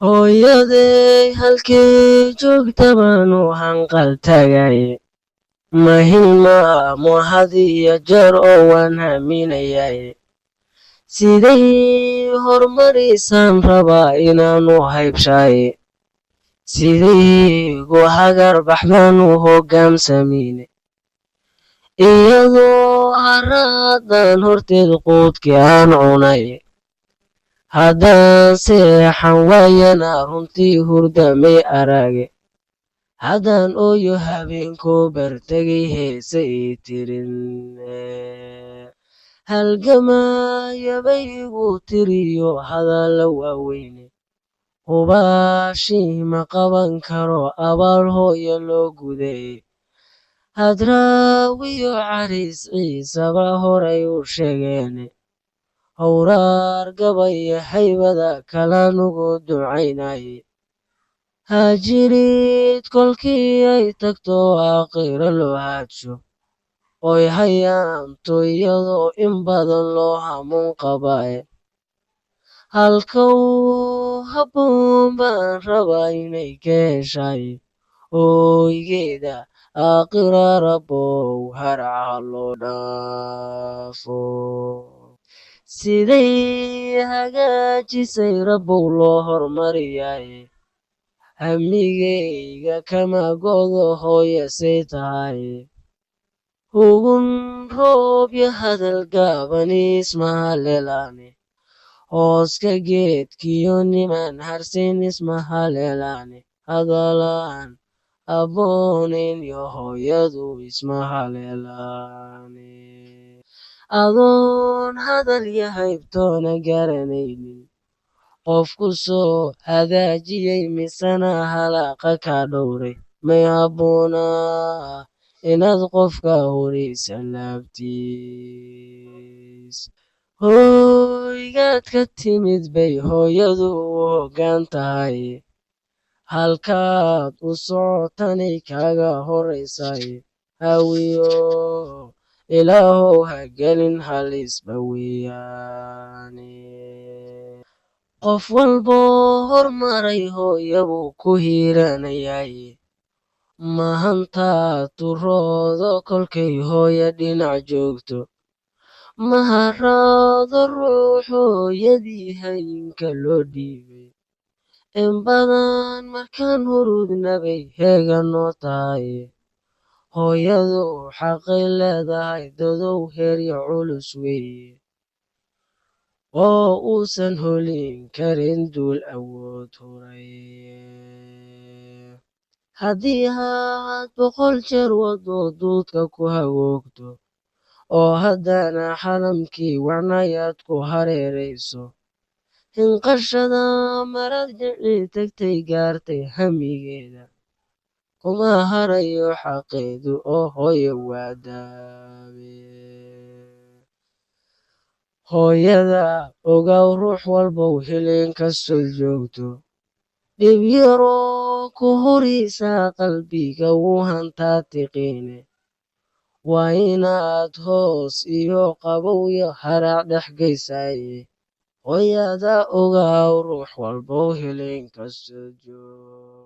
Hooyaday halkay joogta baan u hanqal tagay, ma hilmaamo had iyo jeer oo waan haminayay. Siday horumarisaan rabaa inaanu haybshay, sidaygu hagar baxdaan u hoggaamsamiine. Iyadoo haraadan horteed quudkii aan cunay, haddaan seexan waayana runtii hurdamay arage. Haddaan ooyo habeenkoo bartagay heese ii tirin, halgamayabay igu tiriyo hadalla waaweyne. Hubaashii ma qaban karo abaal hooyo loo guday, Hadraawiyo Cariis Ciisaba horay u sheegeene. Howraar gabaya haybada kalanugu ducaynay, Haajirid kolkii ay tagto aakhiro loo haadsho, oy hayaanto iyadoo in badan loo hamuun qabaaye. Halka uu habboon baan rabaa inay ka heshay hooygeeda aakhira, Rabbow haraca loo dhaafo. Siday hagaajisay Rabbow loo hormariyay, hamigayga kama godo hooyasay tahay. Hugun roob yo hadal gaaban isma haleelaane, hooska geedkiyo niman harsin isma haleelaane, hadalaan abboonin yo hooyadu isma haleelaane. Adoon hadal yo haybtoona garanaynin qofku soo hagaajiyey, misana halaaqa kaa dhowray, may habboonaa inaad qofka huraysa laabtiis. Hooygaad ka timid bay hooyadu u hoggaan tahay, halkaad u socotanay kaaga horaysay. Hawiyo Ilaahow ha gelin halisba weeyaane. Qof walboo hormaray hooyabuu ku hiiranayay, mahantaa turoodo kolkay hooya dhinac joogto. Maharaado ruux hooyadii hayinka loo dhiibay, in badan markaan hurudnabay heega noo tahay. Hooyadu xaqay leedahay dadow heerya culus weeye, oo uusan holin karin duul awood huray. Haddii aad 100 jeer wado duudka ku hagoogto, oo haddana xalamkii wacnayaad ku hareerayso, hinqashada marad dhici tagtay gaartay hamigeeda, kuma harayo xaqeedu oo hooyo waa daabe. Hooyada ogow ruux walbow hilin kastood joogto, dhib yaroo ku huraysa qalbiga wuu hantaa tiqiine. Waa inaad hoos iyo qabow iyo haraac dhex geysaye. Hooyada ogow ruux walbow hilin kastood joogto.